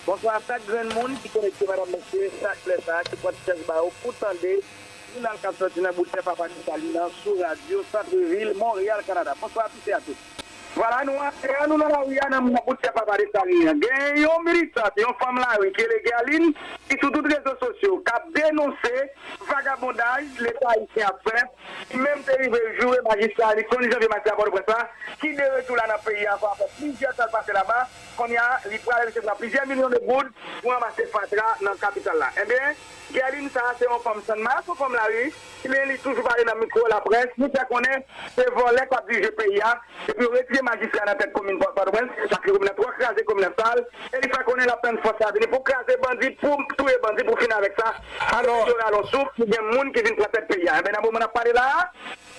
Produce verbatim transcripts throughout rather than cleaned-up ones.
Bonswa a chak grenn moun ki konekte, medam, mesye, chak lè sa a, ki pòt chèz ba yo pou tande jounal k ap sòti nan bout tè Papa Desalin nan sou radyo Santrevil, Monreyal, Kanada. Bonswa a tout e a tout. Vwala, nou atè a, nou nan lari a, nan, nan bout tè Papa Desalin an. Gen yon militant, yon fanm lari ki rele Guerline, ki sou tout rezo sosyo, k ap denonse vagabondaj Leta ayisyen ap fè, ki menm te rive joure majistra Luckson Janvier, majistra Pòtoprens la, ki de retou la nan peyi a, sa fè plizyè tan l pase laba. Kounye a, li pral resevwa plizyè milyon de goud pou ranmase fatra nan kapital la. Enben, Guerline sa a se yon fanm Channmas, yon fanm lari, men li toujou pale nan mikwo laprès, li fè konnen se vòlè k ap dirije peyi a, depi yo retire majistra nan tèt komin Pò-, Pòtoprens, paske komin nan twò kraze, komin nan sal, e li fè konnen l ap tann fòs la vini pou kraze bandi, pou touye bandi, pou fini avèk sa. Alò, yo rale yon souf, gen moun ki vin pran tèt peyi a. Enben, nan moman n ap pale la a,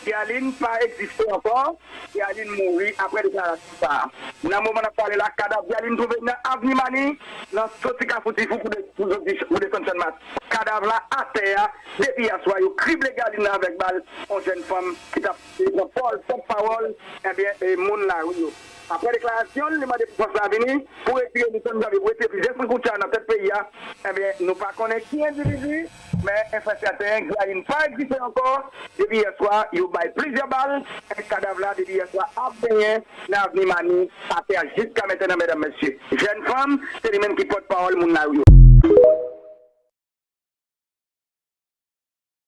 Guerline pa egziste ankò. Guerline mouri apre deklarasyon sa a. Nan moman n ap pale la, kadav Guerline twouve nan Avni Mani, nan soti Kafou Tifou pou de-, pou soti, pou desann Channmas. Kadav la atè a, depi yè swa, yo krible Guerline nan avèk bal, yon jèn fanm ki t ap pran pòz, pòt pawòl, ebyen, e moun lari yo. Apre deklarasyon l, li mande pou fòs la vini, pou retire Luckson Janvier, pou retire plizyè san koutcha nan tèt peyi a. Ebyen, nou pa konnen ki endividi, men enfè sèten, Guerline pa egziste ankò. Depi yè swa, yo bay plizyè bal, e kadav la, depi yè swa, ap benyen nan Avni Mani, atè a jiska mentnan, medam, mesye. Jèn fanm, se li menm ki pòtpawòl moun lari yo.